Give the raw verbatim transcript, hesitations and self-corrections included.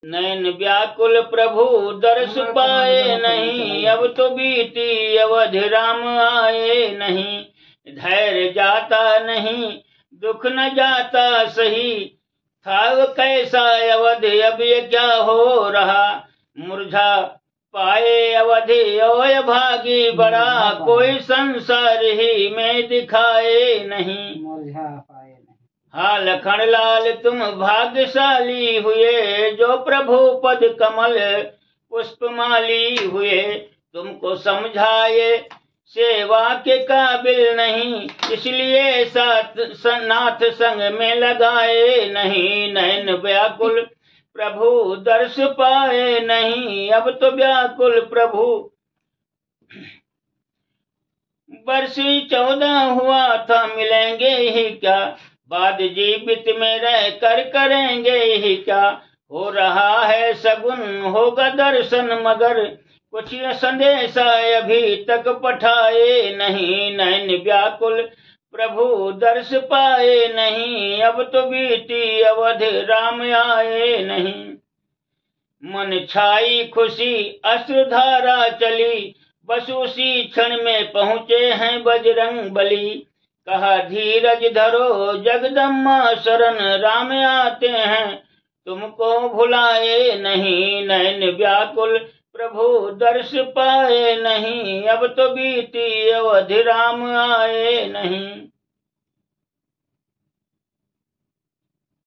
नैन व्याकुल प्रभु दर्श पाए नहीं, अब तो बीती अवधि राम आए नहीं। धैर्य जाता नहीं, दुख न जाता सही, था वो कैसा अवधि, अब ये क्या हो रहा। मुरझा पाए अवधि ओय भागी बड़ा, कोई संसार ही में दिखाए नहीं। मुरझा पाए नहीं। हा लखन लाल तुम भाग्यशाली हुए, जो प्रभु पद कमल पुष्पमाली हुए। तुमको समझाए सेवा के काबिल नहीं, इसलिए साथ स-, नाथ संग में लगाए नहीं। नैन व्याकुल प्रभु दर्श पाए नहीं, अब तो व्याकुल प्रभु। वर्ष चौदह हुआ था, मिलेंगे ही क्या, बाद जीवित में रह कर करेंगे ही क्या। हो रहा है सगुन, होगा दर्शन, मगर कुछ संदेशा अभी तक पठाए नहीं। नैन व्याकुल प्रभु दर्श पाए नहीं, अब तो बीती अवध राम आए नहीं। मन छाई खुशी अश्रुधारा चली, बस उसी क्षण में पहुँचे हैं बजरंग बली। कहा धीरज धरो जगदम्मा शरण, राम आते हैं तुमको भुलाए नहीं। नैन व्याकुल प्रभु दर्श पाए नहीं, अब तो बीती अवधि राम आए नहीं।